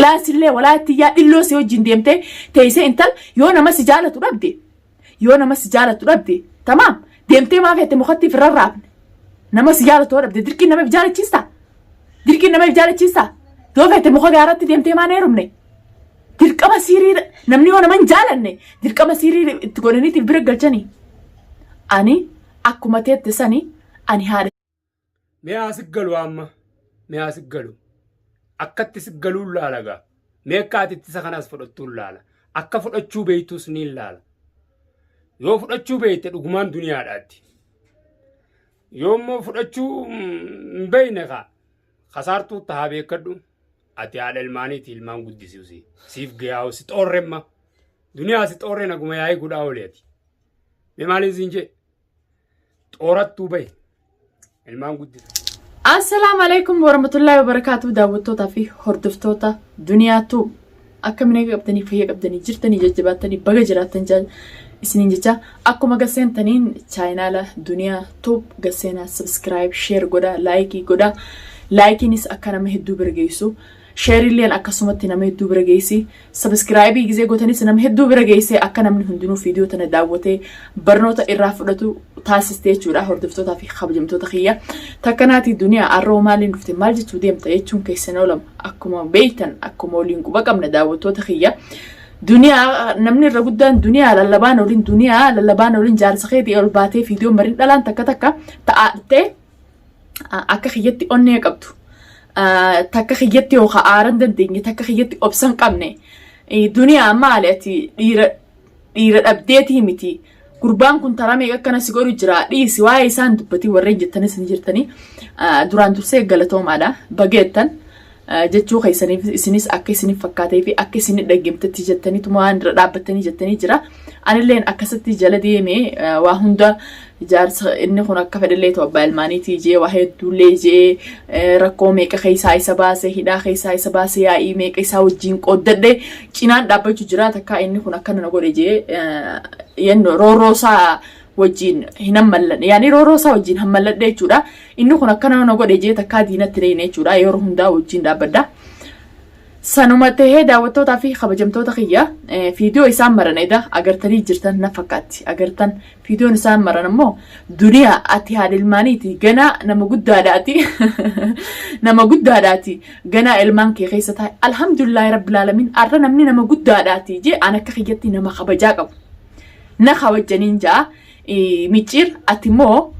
Walaa sillee walaa tiyyaa dhilloo si wajjin deemtee teessee intal yoo nama si jaalatu dhabde, yoo nama si jaalatu dhabde, tamaam, deemtee maaf jette mukatti if rarraafne. Nama si jaalatu yoo dhabde dirqiin nama if jaalachiista? Dirqiin nama if jaalachiista? Yoo fette muka gaaratti deemtee maan heerumne? Dirqama siirii namni yoo nama hin jaalanne dirqama siirii itti godhaniitiif bira galchanii. Ani akkuma teette sani ani haadha Mee haa siggalu amma. Mee haa siggalu. Akkatti siggaluun laala gaa. Mee akka ati ittisa kanas fudhattuun laala. Akka fudhachuu beektus ni laala. Yoo fudhachuu beekte dhugumaan duniyaadhaatti. Yoo immoo fudhachuu hin beekne kaa kasaartuu tahaa beekadhu. Ati haadha ilmaaniiti, ilmaan guddisiusi. Siif gayaa'u si xoorremma. Duniyaa si xoorre naguma yaa'ii gudhaa ooli ati. Mee maaliin siin jee? Xoorattuu bahi. Ilmaan guddisa. Assalaamu alaikum warahmatullahi wabarakatuh, daawwattootaa fi hordoftoota Duniyaa Tube, akkamiin eega qabdanii, fayya qabdanii jirtanii, jajjabaattanii baga jiraattan isiniin jecha. Akkuma gaseentaniin chaayinaala Duniyaa Tube gaseenaa, subscribe, share godha, like godha. Likeiinis akka nama hedduu bira geessu, shareilleen akkasumatti nama hedduu bira geessi, subscribe gizee gootanis nama hedduu bira geessee akka namni hundinuu viidiyoo tana daawwatee barnoota irraa fudhatu taasiste jechuudha. Hordoftootaa fi kabajamtoota kiyya, takkanaati Duniyaa arroo maaliin dhufte, maal jechuu deemta jechuun keessan oolama. Akkuma beeytan, akkuma waliin quba qabna, daawwattoota kiyya, Duniyaa namni irra guddaan duniyaa lallabaan oliin, duniyaa lallabaan oliin jaarsa keetii ol baatee viidiyoo marin dhalaan takka takka ta'attee akka kiyyatti onnee qabdu, takka kiyyatti yookaan aaran dandeenye, takka kiyyatti obsan qabne. Duniyaa, maali ati dhiira dhiira dhabdeetii miti, gurbaan kun taraa meeqa akkana si godhu jira, dhiisi, waa'ee isaan dubbatii warreen jettanis ni jirtanii. Duraan dursee galatoomaadha, bageettan jechuu keessaniif. Isinis akka isiniif fakkaatee fi akka isin dhaggeemtetti jettaniituma waan irra dhaabbattanii jettanii jira. Anilleen akkasitti jala deemee waa hunda jaarsa inni kun akka fedhallee ta'u abbaa ilmaaniitii jee, waa hedduullee jee, rakkoo meeqa keessaa isa baase, hidhaa keessaa isa baase, yaa'ii meeqa isaa wajjin qooddadhe, cinaan dhaabbachuu jira. Takkaa inni kun akkana na godhe jee yenno roorroo isaa wajjin hin hammalladhe, yaani roorroo isaa wajjin hammalladhe jechuudha. Inni kun akkana na godhe jee takkaa diinatti reeyne jechuudha. Yeroo hundaa wajjin dhaabbadha. Sanuma tahee, daawwattootaa fi kabajamtoota kiyya, viidiyoo isaan maran eda agartanii jirtan na fakkaatti. Agartan viidiyoon isaan maran ammoo, Duniyaa, ati haadha ilmaaniiti, ganaa nama guddaadhaati, nama guddaadhaati, ganaa ilmaan kee keessa taa'e. Alhamdulillaahi rabbil aalamiin, arra namni nama guddaadhaati jee an akka kiyyatti nama kabajaa qabu na kabajaniin ja'a. Micciir, ati immoo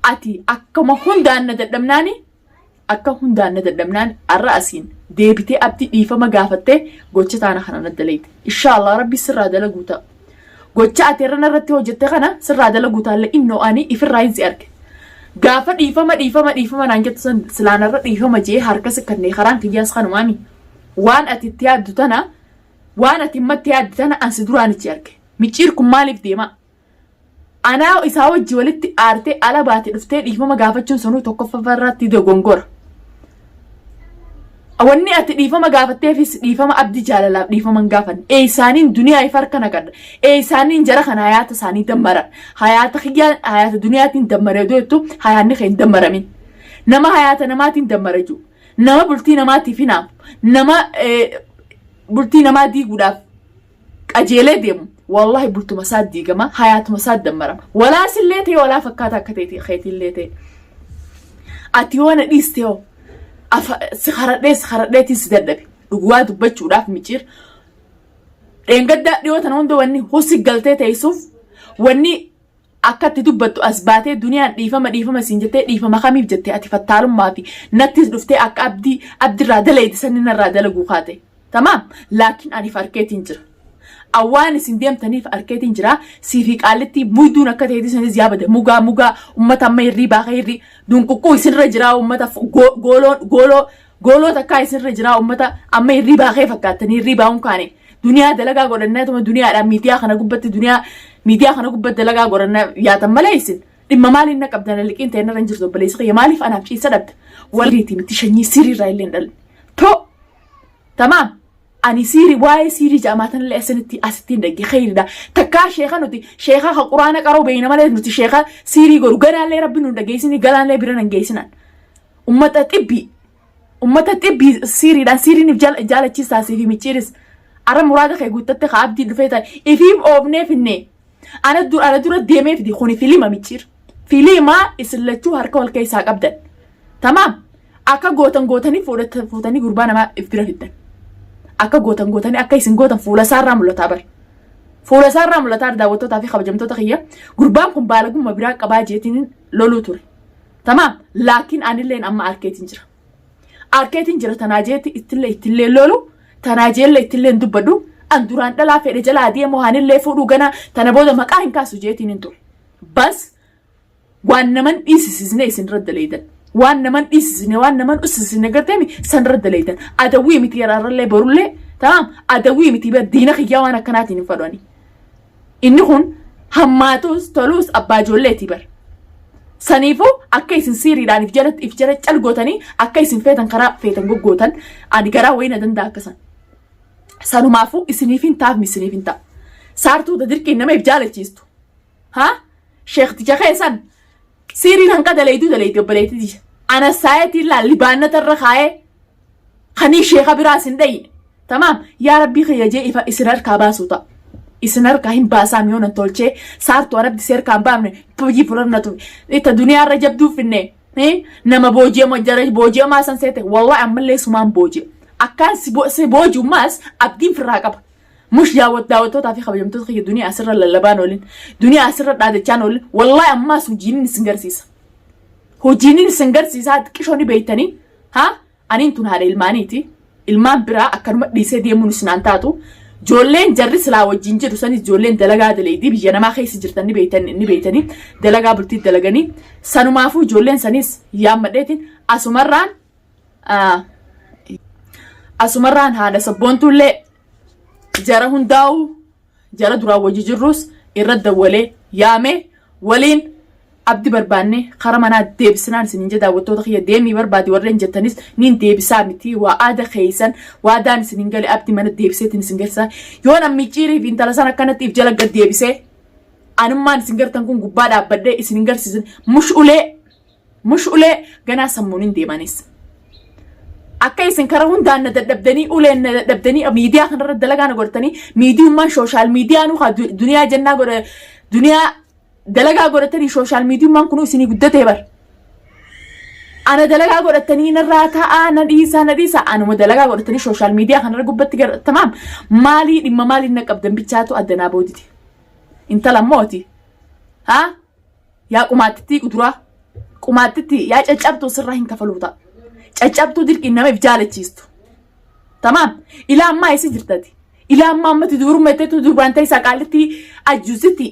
ati akkuma hundaan na dadhabnaani, akka hundaan na dadhabnaan arra asiin deebitee abdii dhiifama gaafattee gocha taana kana na dalayte. Inshaallah rabbi sirraa dalaguu ta'a. Gocha ati irra narratti hojjette kana sirraa dalaguu taallee innoo ani ifirraa hin si arge. Gaafa dhiifama dhiifama dhiifama naan jettu san silaan irra dhiifama jee harka si kannee karaan kiyyaas kanumaami. Waan ati itti yaaddu tana, waan ati immatti yaaddu tana ansi duraan ichi arge. Micciir kun maaliif deemaa? Anaa isaa wajji walitti aartee ala baate dhuftee dhiifama gaafachuun sanuu tokkoffaa irratti dogongora. Wanni ati dhiifama gaafatteefis dhiifama abdii jaalalaaf dhiifama hin gaafanne. Eessaaniin duniyaa if harka naqadha. Eessaaniin jara kana hayaata isaanii dammara. Hayaata kiyyaa hayaata duniyaatiin dammara yoo jettu hayaanni kee hin dammaramin. Nama hayaata namaatiin dammara jiru. Nama bultii namaatiif hinaafu. Nama bultii namaa diiguudhaaf qajeelee deemu, wallahi bultuma isaa diigama, hayaatuma isaa dammarama. Walaa sillee ta'e, walaa fakkaata akka ta'e keetiillee ta'e. Ati yoo na dhiiste hoo si haradhee si haradheetiin si dadhabe. Dhugaa dubbachuudhaaf, miciir dheengaddaa dhiyoo tana hunda wanni husi galtee teessuuf, wanni akka itti dubbattu as baatee duniyaan dhiifama dhiifama siin jettee, dhiifama kamiif jettee ati fattaalummaa fi nattis dhuftee akka abdii abdirraa dalayte sanni narraa dalaguu kaate. Tamaam, laakiin aniif arkeetiin jira. Awwaan isin deemtaniif arkeetiin jira. Siifi qaallitti muyduun akka ta'eeti sanis yaabade mugaa mugaa ummata amma hirriibaa ka hirri dunquqquu isinirra jira, ummata gooloo gooloo gooloo takkaa isinirra jira, ummata amma hirriibaa kee fakkaattanii hirriibaa hun kaane. Duniyaa dalagaa godhannaa tuma duniyaadhaan miidiyaa kana gubbatti, duniyaa miidiyaa kana gubbatti dalagaa godhannaa yaatan malee isin dhimma maaliin na qabdan? Liqiin ta'e narra hin jirtu. Obboleessi kiyya, maaliif anaaf ciisa dhabda? Walriiti miti, shanyii siriirraa illee hin dhalanne. To tamaam, ani siiri waa'ee siirii ja'amaa tanallee asinitti asittiin dhagge kheyridha. Takkaa sheeka nuti sheeka ka quraana qaroo beeyna malee nuti sheeka siirii godhu ganaallee rabbi nu dhageessini, galaallee bira nan geessinan. Ummata xibbii. Ummata xibbii siiriidhaan siiriin if jaalachiisaa siifi micciiris. Ara muraada kee guuttatte ka abdii dhufee ta'e ifiif oofnee finnee. Ana dura deemee fidi kuni filima micciir. Filima isin lachuu harka wal keessaa qabdan. Tamaam. Akka gootan gootanii fuutanii gurbaa namaa if bira fiddan. Akka gootan gootanii akka isin gootan fuula isaarraa mul'ataa bar. Fuula isaarraa mul'ataa daawwattootaa fi kabajamtoota kiyya. Gurbaan kun baalagummaa biraa qabaa jeetiin loluu ture. Tamaam. Laakiin anilleen amma arkeetiin jira. Arkeetiin jira tanaa jeetti ittillee ittillee lolu tanaa jeellee ittillee hin dubbadhu. An duraan dhalaa fedhe jalaa deemu haanillee fuudhuu gana tana booda maqaa hin kaasu jeetiin hin ture. Bas waan naman dhiisisisne isin irra daleeydan. Waan naman dhiisisne waan naman ussisne garteemi san irra daleeydan. Adawwii miti yaraarrallee borullee tamaam adawwii miti bar diina kiyyaa waan akkanaatiin hin fadhu ani. Inni kun hammaatus toluus abbaa ijoolleeti bar. Saniifuu akka isin siiriidhaan if jala if jala cal gootanii akka isin feetan karaa feetan goggootan ani garaa wayii na danda'a akka san. Sanumaafuu isiniif hin taaf isiniif hin ta'a. Saartuu dirqiin nama if jaalachiistu. Haa? Sheekticha keessan siiriin hanqa daleeytuu daleeyti obboleettii tiyya. Ana saayetiin laal libaannata irra kaayee kanii sheeka biraas hin dhayne. Tamaam yaa rabbii kiyya jee ifa isin harkaa baasuu ta'a. Isin harkaa hin baasaa mi'oon an tolchee saartuu arabdi si harkaa hin baafne biyyi furannatu itta duniyaa irra jabduu finne nama booji'ama jara booji'amaa san seete wallahi ammallee sumaan booji'a. Akkaan si booji'ummaas abdiin firraa qaba. Mush daawwattootaa fi kabajamtoota kiyya duniyaa asirra lallabaan oolin duniyaa asirra dhaadachaan oolin wallahi ammaas hojiin isin garsiisa. Hojiin isin garsiisaa xiqqishoo ni beektanii haa aniin tun haadha ilmaaniiti. Ilmaan biraa akkanuma dhiisee deemuun isin aan taatu. Ijoolleen jarri silaa wajjin jiru sanis ijoolleen dalagaa daleeydii biyya namaa keessa jirtan ni beektan ni beektanii dalagaa bultii dalaganii sanumaafuu ijoolleen sanis yaammadheetiin asumarraan asumarraan haadha sabboontuullee jara hundaa'u jara duraan wajji jirrus irra dawwalee yaamee waliin abdi barbaanne kara manaa deebisinaan isiniin jedha daawwattoota kiyya deemii barbaadi warreen jettanis niin deebisaa miti waa aada keeysan waadaan isiniin gale abdi mana deebiseetiin isin garsiisa yoo namni ciirii fi intala san akkanatti if jala gad deebisee anummaan isin gartan kun gubbaa dhaabbadhee isin hin garsiisin mush ulee Mush ulee ganaa sammuun hin deemanis. Akka isin karaa hundaan na dadhabdanii uleen na dadhabdanii miidiyaa kanarra dalagaa na godhatanii miidiyummaan sooshaal miidiyaa nu haa duniyaa jennaa godha duniyaa dalagaa godhatanii sooshaal miidiyummaan kunuu isinii guddatee bar. Ana dalagaa godhatanii narraa taa'aa na dhiisaa na dhiisaa anuma dalagaa godhatanii sooshaal miidiyaa kanarra gubbatti gara tamaam maalii dhimma maaliin na qabdan bichaatu addanaa booditi. Intala mooti. Haa? Yaa qumaattittii quduraa. Qumaattittii yaa caccabtuu sirraa hin kafaluu ta'a. Caccabtuu dirqiin nama if jaalachiistu. Tamaam. Ilaa ammaa eessa jirtati? Ilaa ammaa ammatti dubrumma jetteetu durbaan ta'e qaallitti ajjuusitti.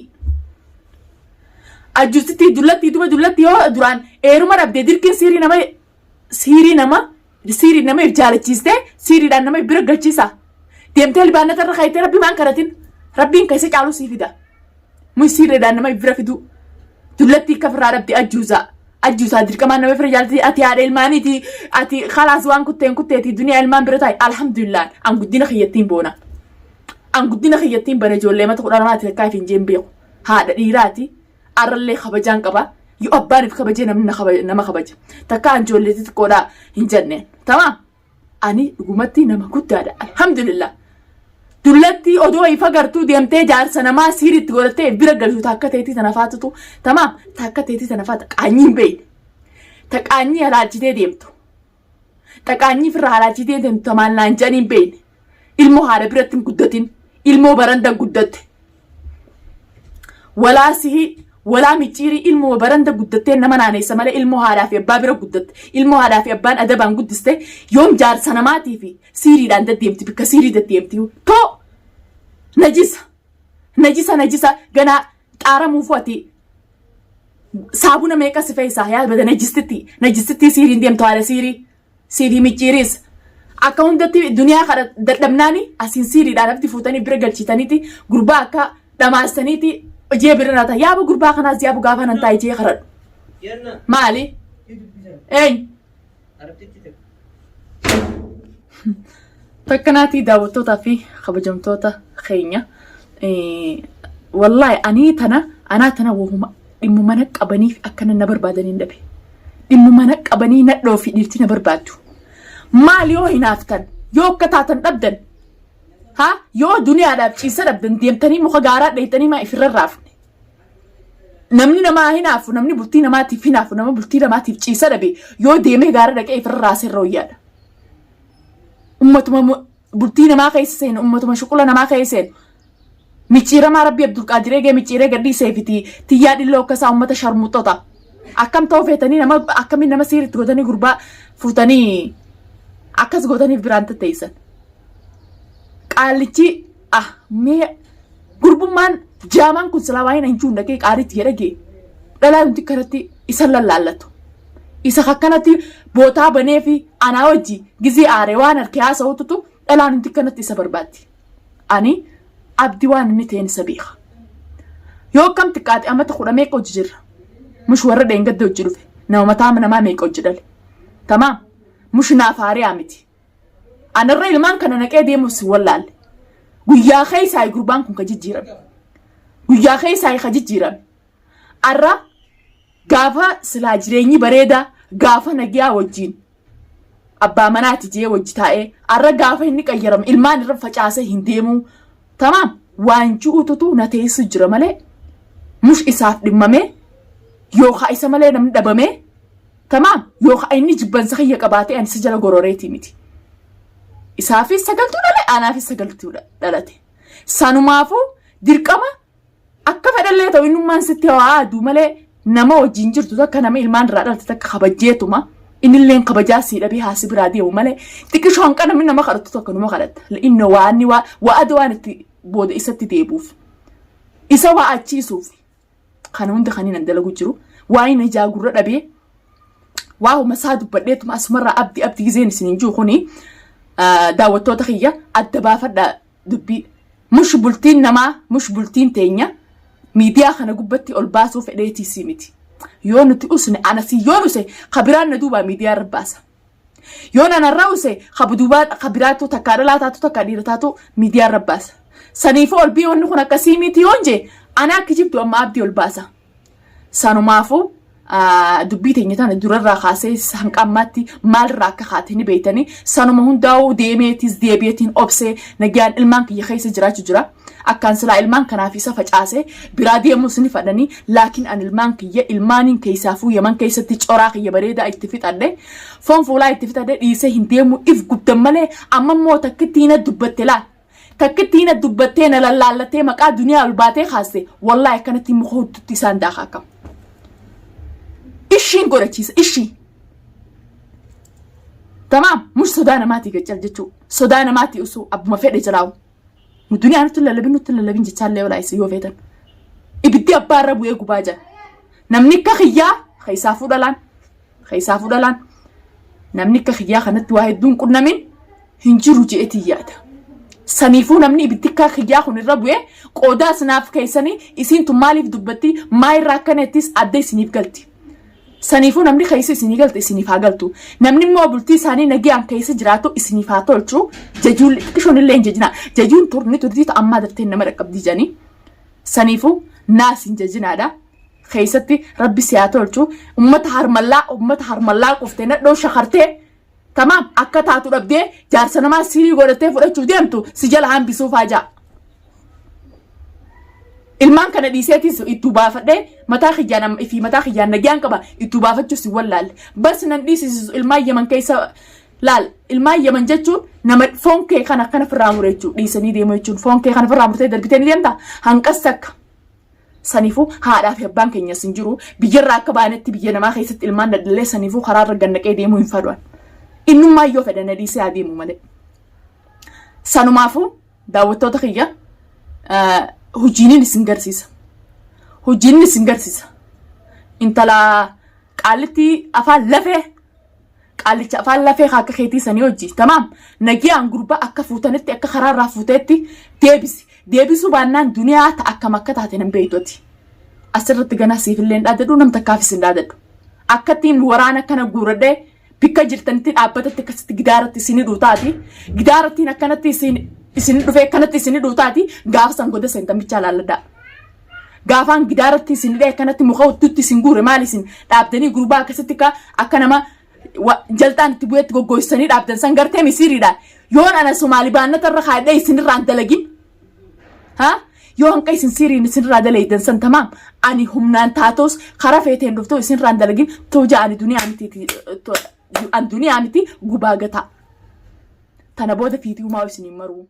Ajjuusitti dullatti duba dullatti yoo duraan eeruma dhabdee dirqiin siirii nama siirii nama siirii nama if jaalachiistee siiriidhaan nama if bira galchiisa. Deemtee libaannata irra kaayitee rabbi maan kadhatin rabbiin keessa caalu sii fida. Muy siiriidhaan nama if bira fiduu. Dullattii akka firraa dhabde ajjuusaa. Ajjuusaa dirqamaan nama fira jaalati ati haadha ilmaaniiti ati khalaas waan kutteen kutteeti duniyaa ilmaan bira taa'i alhamdulillah an guddina kiyyattiin boona. An guddina kiyyattiin bana ijoollee mata kudha lamaati takkaa if hin jeen beeku. Haadha dhiiraati. Arrallee kabajaan qaba. Yoo abbaan if kabajee namni nama kabaja. Takka an ijoollee xixiqqoodhaa hin jenneen. Tamaam. Ani dhugumatti nama guddaadha. Alhamdulillah. Dullattii odoo ifa gartuu deemtee jaarsa namaa siiritti godhattee bira galtu takka teetii tana faatutu. Tamaam. Takka teetii tana faata qaanyii hin beekne. Ta qaanyii halaalchitee deemtu. Ta qaanyii firra halaalchitee deemtu tamaan naan jedhanii hin beekne. Ilmoo haadha biratti hin guddatin. Ilmoo baranda guddatte. Walaa sihii walaa micciirii ilmoo baranda guddattee nama naaneessa malee ilmoo haadhaa fi abbaa bira guddatte. Ilmoo haadhaa fi abbaan adabaan guddiste yoom jaarsa namaatii fi siiriidhaan deddeemti bikka siirii deddeemti. Too najisa najisa najisa ganaa xaaramuufu ati saabuna meeqa si fe'isaa yaa bada najistitti najistitti siiriin deemtu haadha siirii. Siifii micciiriis akka hundatti duniyaa kana dadhabnaani asiin siiriidhaan abdi fuutanii bira galchitaniiti gurbaa akka dhamaastaniiti ijee bira naata yaaba gurbaa kanaas yaabu gaafa nan taa ijee karadhu. Maali? Eenyu? Takkanaatii daawwattootaa fi kabajamtoota keenya. Wallaahi anii tana anaa tana wahuma dhimmuma na qabaniif akkana na barbaadan hin dhabe. Dhimmuma na qabanii nadhoo fi dhiirti na barbaaddu. Maal yoo hinaaftan yoo akka taatan dhabdan ha yoo duniyaadhaaf ciisa dhabdan deemtanii muka gaaraa dheeytanii maa ifirra raafne. Namni namaa hinaafu namni bultii namaatiif hinaafu nama bultii namaatiif ciisa dhabe yoo deemee gaara dhaqee ifirra raasee irra wayyaadha. Ummatuma bultii namaa keessa seenu ummatuma shuqula namaa keessa seenu. Micciiramaa Rabbi Abdulqaadir eegee micciiree gadhiisee fiti tiyyaa dhilloo akkasaa ummata sharmuxota. Akkam ta'uu feetanii nama akkamiin nama siiritti gootanii gurbaa fuutanii akkas gootaniif biraan tatteessan. Qaallichi ah mee gurbummaan jaamaan kun silaa waa'een anjuun dhaqee qaalitti jedhagee dhalaa nuti kanatti isa lallaallatu. Isa akkanatti bootaa banee fi anaa wajji gizee aaree waan harkee haasa'ututu dhalaa nuti kanatti isa barbaaddi. Ani abdi waan inni ta'een isa beeka. Yoo akkam xiqqaate amata kudha meeqa hojii jirra. Mush warra dheengadda hojii dhufe. Nama mataa namaa meeqa hojii dhale. Tamaam. Mush naaf haariyaa miti. Anarra ilmaan kana naqee deemuuf si wallaalle. Guyyaa keessaa gurbaan kun ka jijjiirame. Guyyaa keessaa ka jijjiirame. Arra gaafa silaa jireenyi bareedaa gaafa nagiyaa wajjiin abbaa manaati jee wajji taa'ee arra gaafa inni qayyarame ilmaan irra facaasee hin deemuu. Tamaam waan ju'ututu na teessu jira malee mush isaaf dhimmamee yookaan isa malee namni dhabamee tamaam yookaan inni jibbansa kiyya qabaatee ani isa jala gororeetii miti. Isaafis sagaltuu dhale anaafis sagaltuu dhalate. Sanumaafuu dirqama akka fedhallee ta'u innummaan sitti hawaa aduu malee nama wajjin jirtu takka nama ilmaan irraa dhalte takka kabajjeetuma innilleen kabajaa sii dhabee haasi biraa deemu malee xiqqishoo hanqa namni nama kadhatu tokko nama kadhata. Inni waan wa'ada waan itti booda isatti deebuuf isa waa achiisuuf kana hunda kan hin dalagu jiru waa inni ijaa gurra dhabee waa huma isaa dubbadheetuma asumarraa abdi abdi gizeen isin hin jiru kuni daawwattoota kiyya adda baafadha dubbii mush bultiin namaa mush bultiin teenya miidiyaa kana gubbatti ol baasuu fedheetii sii miti. Yoo nuti usne anasii yoo nuse kabiraan na duubaa miidiyaa irra baasa. Yoo nanarra use kabuduubaa kabiraatu takkaa dhalaa taatu takkaa dhiira taatu miidiyaa irra baasa. Saniifuu ol bii wanni kun akkasii miti yoon jee ana akka jibdu amma abdii ol baasa. Sanumaafuu dubbii teenya tana durarraa kaasee hanqa ammaatti maalirraa akka kaate ni beektanii sanuma hundaa'uu deemeetis deebi'eetiin obsee nagaan ilmaan kiyya keessa jiraachuu jira. Akkaan silaa ilmaan kanaaf isa facaasee biraa deemuus ni fadhanii laakiin an ilmaan kiyya ilmaaniin keessaafuu yaman keessatti coraa kiyya bareedaa itti fixadhe foon fuulaa itti fixadhe dhiisee hin deemu if gubdan malee amma immoo takkitti na dubbatte laal. Takkitti na dubbattee na lallaallattee maqaa duniyaa ol baatee kaaste wallaahi akkanatti muka huddutti isaan daakaa akkam. Ishiin godhachiisa ishii. Tamaam mush sodaa namaatii gaccal jechuu sodaa namaatii usuu abbuma fedhe jalaawu. Nu duniyaa nutti lallabin nutti lallabin jechaallee olaa isin yoo feetan. Ibiddi abbaa irra bu'ee gubaa jira. Namni akka kiyyaa keessaa fuudhalaan keessaa fuudhalaan namni akka kiyyaa kanatti waa hedduun qunnamin hin jiru je'eetiin yaada. Saniifuu namni ibiddi akka kiyyaa kun irra bu'ee qoodaa isinaaf keessanii isiin tun maaliif dubbatti maa irraa akkanattis adda isiniif galti. Saniifuu namni keessa isinii galte isiniif haa galtu. Namni immoo bultii isaanii nagayaan keessa jiraatu isiniif haa tolchu. Jajuun xiqqishoon illee hin jajinaa. Jajuun turni turtii ammaa daftee nama dhaqqabdi jedhanii. Saniifuu naas hin jajinaadha. Keessatti rabbi si haa tolchu. Ummata harmallaa ummata harmallaa quftee nadhoo shakartee tamaam akka taatu dhabdee jaarsa namaa sirii godhattee fudhachuuf deemtu si jala hambisuuf haa ja'a. Ilmaan kana dhiiseetis ittuu baafadhee mataa kiyyaan fi mataa kiyyaan nagaan qaba ittuu baafachuus hin wallaalle. Bas nan dhiisisisu ilmaan Yaman keessa laal ilmaan Yaman jechuun nama foon kee kana akkana firraa mure jechuudha dhiisanii deemu jechuun foon kee kana firraa murtee darbitee ni deemta hanqas takka. Saniifuu haadhaa fi abbaan keenyas hin jiru biyyarraa akka baanetti biyya namaa keessatti ilmaan dadhallee saniifuu karaarra gannaqee deemuu hin fedhan. Innummaa yoo fedhan na dhiisee haa deemu malee. Sanumaafuu daawwattoota kiyya hojiinin isin garsiisa. Hojiinin isin garsiisa. Intala qaallitti afaan lafee qaallicha afaan lafee akka keetii sanii hojii tamaam nagiyaan gurbaa akka fuutanitti akka karaarraa fuuteetti deebisi. Deebisuu baannaan duniyaa ta akkam akka taate nan beeytoti. Asirratti ganaa siif illee hin dhaadadhu nam takkaafis hin dhaadadhu. Akkattiin waraana kana guuradhee bikka jirtanitti dhaabbatatti akkasitti gidaaratti isin hidhuu taati. Gidaarattiin akkanatti isin isin dhufee akkanatti isin hidhuu taati gaafa san goda seentan bichaa laalladhaa. Gaafaan gidaaratti isin hidhee akkanatti muka hudduutti isin guure maal isin dhaabdanii gurbaa akkasitti akka akka nama Jalxaan itti bu'eetti goggoysanii dhaabdan san gartee misiriidhaan. Yoon ana Somaali baannata irra kaadhee isinirraan dalagin. Ha? Yoo hanqa isin siriin isinirraa dalaydan san tamaam ani humnaan taatos karaa feeteen dhuftoo isinirraan dalagin tooja ani duniyaa miti an duniyaa miti gubaa gataa. Tana booda fiitii humaa isiniin maruu.